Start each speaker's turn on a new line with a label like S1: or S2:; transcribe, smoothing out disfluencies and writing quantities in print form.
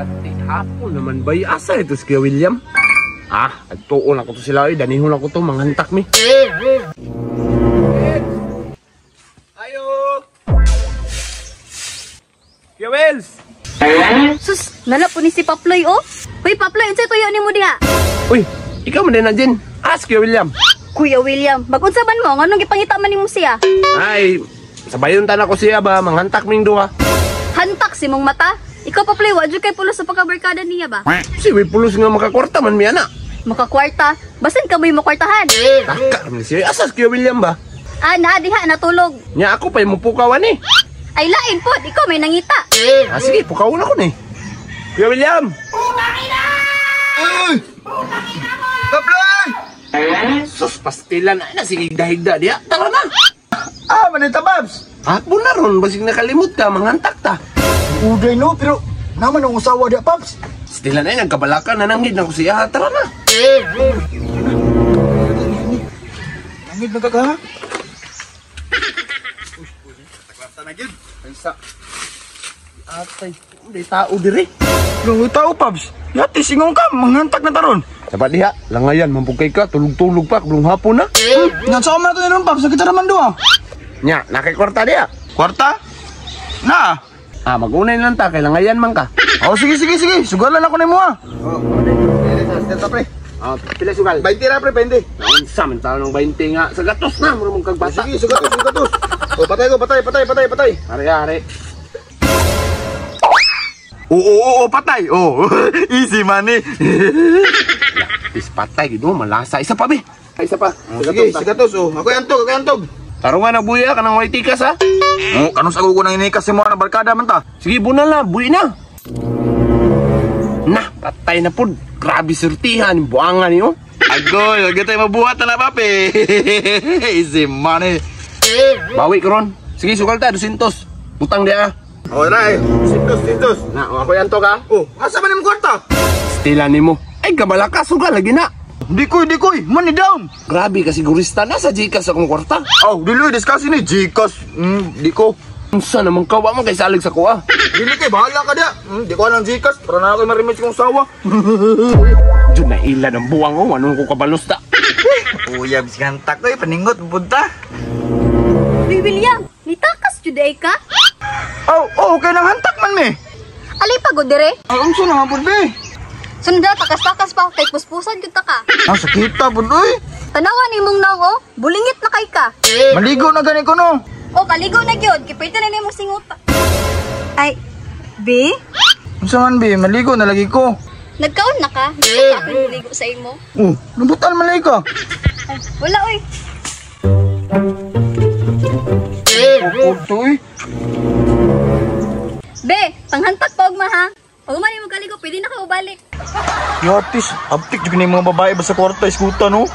S1: Ate, hapon naman ba? Asa ito si Kuya William? Ah, agtuon ako to sila. Ay, danihon ako to. Manghantak mi. Ayo! Kuya Wells!
S2: Sus, nala po ni si Paploy oh. Hoy Paploy, unsay tuyo nimo diha?
S1: Uy, ikaw man din na, Jen. Ask Kuya William.
S2: Kuya William, magunsa man mo nganong gipangita man nimo siya?
S1: Ay, sabayon ta na ko siya ba? Manghantak ming duha.
S2: Hantak si mong mata. Ikaw Paploy, wa jud kay pulos sa pagkabarkada niya ba?
S1: Si may pulos nga makakwarta man miya na.
S2: Makakwarta, basin ka mo'y makwartahan.
S1: Taka man siya. Asa si Kuya William ba?
S2: Ah, naa diha natulog.
S1: Nya ako pa'y mupukawan eh.
S2: Ay lain pod, ikaw may nangita.
S1: Ah, sige, pukawon ako ni. Kuya William!
S3: Uy! Paploy!
S1: Sus, pastilan na. Na, sige, higda-higda diya. Tara na!
S3: Ah, manita Babs!
S1: Hapon na ron, basig nakalimot ka, manghantak ta.
S3: Uday no, pero naman ang usawa diya, Paps.
S1: Pastilan ay, nagkabalaka na nanghid na ko siya. Tara na!
S3: Nangid na ka ka, ha?
S1: Sa... Atay, hindi tao dire.
S3: Lungoy tao, Paps. Yati, singong ka, manghantak na taron.
S1: Dapat diha, langayan, mampugkay ka, tulog-tulog pa, kabulong hapon na.
S3: Nga sa na to ron, Paps. Nakita naman doa.
S1: Nya, nakikwarta diha.
S3: Kwarta? Na?
S1: Ah, mag-unay lang ta, kay langayan man ka.
S3: Oh, sige, sige, sige. Sugalan ako na mo, ah.
S1: Oh, Ah, pila sugal?
S3: 20 na, pre, 20.
S1: Naunsa man tao ng 20 nga. Sa gatos na, mura mong kagbata.
S3: Sige, sugatos, sugatos. Oh, patay ko, patay, patay, patay, patay.
S1: Are, are.
S3: Oo, oo, oo, patay. Oh, easy money.
S1: Pis patay, gino, malasa. Isa pa, be. Isa pa.
S3: Oh, sige, sigatos, oh. Ako yantog, ako yantog.
S1: Tarungan na buya ka ng white tikas, ha?
S3: Oh, kanus ako ko nang inikas si mga na barkada man ta.
S1: Sige, buna na, buwi na. Na, patay na po. Grabe surtihan, buangan niyo.
S3: Agoy, agad tayo mabuhat na na, papi. Easy money.
S1: Bawi ko ron. Sige, sugal ta, 200. Butang dia.
S3: Oh, na eh. Sintos, sintos.
S1: Na, o, ako yan to ka.
S3: Oh, asa man yung kwarta?
S1: Stila nimo. Ay, kabalaka, sugal, lagi na.
S3: Di koy, di koy. Money down.
S1: Grabe kasi gurista na sa Gcash akong kwarta.
S3: Oh, dili, discuss ni Gcash. Di ko.
S1: Unsa naman ka, wa man kay salig sa kuha.
S3: Dili kay bahala ka dia. Di ko alam Gcash para na ako marimit kong sawa.
S1: Diyon na ilan ang buwang ko, anong ko kabalos ta.
S3: Uyab sigantak koy, paningot punta.
S2: Uy William, nitakas jud ay ka?
S3: Oh, oh, okay nang hantak man mi.
S2: Alay pagod dire.
S3: Ay, unsa na nga pud be?
S2: Sunda takas-takas pa kay puspusan jud ta ka.
S3: Ang sakita pud oy.
S2: Tanawa nimong naong oh, bulingit na kay ka.
S3: Maligo na gani ko no.
S2: Oh, kaligo na gyud, kipita na nimong singot. Ay, B?
S3: Unsa man be, maligo na lagi ko.
S2: Nagkaon na ka? Gusto ka akong muligo sa imo?
S3: Oh, nabutan man lagi ka.
S2: Ay, wala oy.
S3: Oh, oy.
S2: Be, panghantak pa og ma ha. Pag man nimo kaligo, pwede na ka ubalik.
S3: Yatis, abtik jud ni mga babae ba sa kwarta iskuta no.